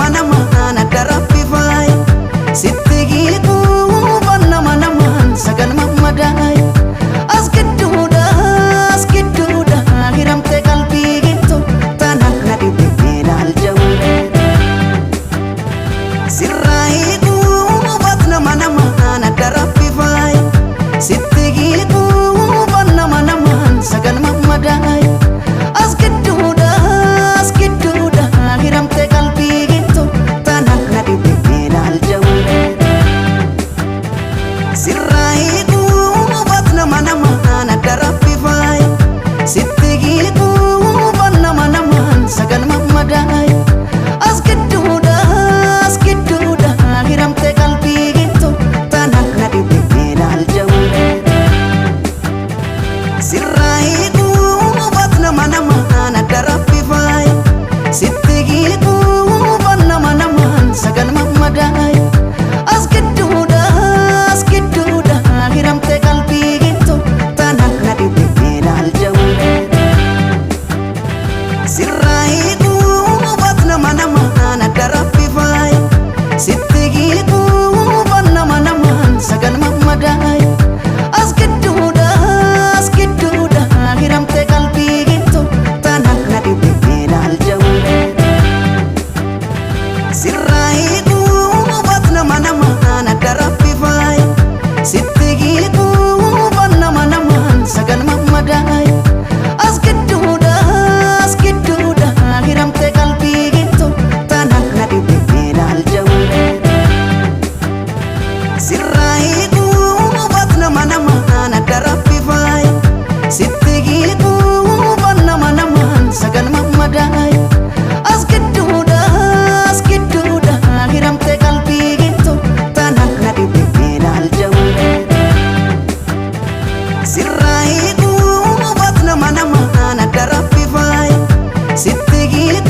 nama namaan adda rabbi faaye sitti hiikuufan nama namaan sagal mammadaaye as gidduudha as gidduudha hiramte qalbii gittu tanaan na dhibee laal jawwee sirraa hiikuufat nama namaan adda rabbi faaye sitti hiikuufan nama namaan sagal mammadaaye as gidduudha as gidduudha hiramte qalbii gittu tanaan na dhibee laal jawwee sirraa hiikuufat nama namaan adda rabbi faaye sitti hiikuufan nama namaan sagal mammadaaye as gidduudha as gidduudha hiramte qalbii gittu tanaan na dhibee laal jawwee sirraa hiikuufat nama namaan adda rabbi faaye sitti hiikuufan nama namaan sagal mammadaaye as gidduudha as gidduudha hiramte qalbii gittu tanaan na dhibee laal jawwee sirraa hiikuufat nama namaan adda rabbi faaye sitti hiikuufan nama namaan sagal mammadaaye as gidduudha as gidduudha hiramte qalbii gittu tanaan na dhibee laal jawwee sirraa hiikuufat nama namaan adda rabbi faaye sitti hiikuufan nama namaan sagal mammadaaye as gidduudha as gidduudha hiramte qalbii gittu tanaan na dhibee laal jawwee sirraa hiikuufat nama namaan adda rabbi faaye sitti hiikuufan nama namaan sagal mammadaaye as gidduudha as gidduudha hiramte qalbii gittu tanaan na dhibee laal jawwee sirraa hiikuufat nama namaan adda rabbi faaye sitti hiikuufan.